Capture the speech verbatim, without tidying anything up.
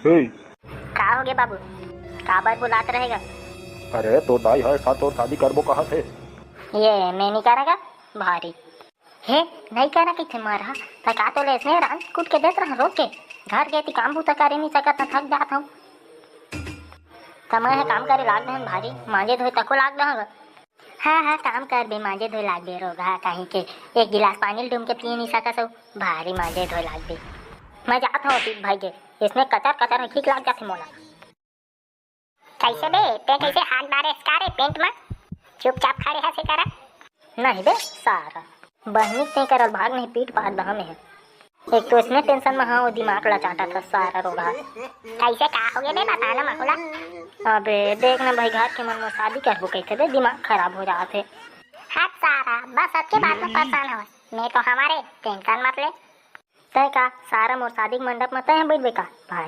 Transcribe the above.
हे। का होगे बाबू? काबर बुलात रहेगा? अरे, तोर दाई ह एसने तोर शादी करबो कहत हे। ये मैं नहीं करेगा भारी। हे, नहीं करा कहिथे मर हा। त का तोले एसने रांध कूट के देत रहा रोज के? घर गे ती काम बूता करे नहीं सकत, थक जात हूँ। त मैं ह काम करे लाग देहन भारी, मांजे धोए तको लाग देहन। हाँ, हाँ, काम कर बे, मांजे धोए लाग बे रोगहा, काहे के एक गिलास पानी ल डूम के पिए नहीं सकत हूँ, भारी मांजे धोए लाग बे। मैं जात हूँ अतीत भाई के, एसने कचर कचर ह ठीक लाग जाथे मोला। कैसे बे, ते कैसे हाथ डारे का रे पेंट में? चुपचाप खड़े हस करा। नहीं बे सारा, बहनी ते करल भाग नहीं पीट पात बहा में है। एक तो एसने टेंशन में हाँ, वो दिमाग ला चाटा था सारा रोगहा। कैसे का हो गया बे, बता ना माहौला। अबे देख ना भाई, घर के मन में शादी करबो कहते बे, दिमाग खराब हो जात हे। हट सारा, बस सबके बात में परेशान हो, मैं तो हमारे टेंशन मत ले। तय का सारा मोर शादी के मंडप में तय बैठबे का भाई?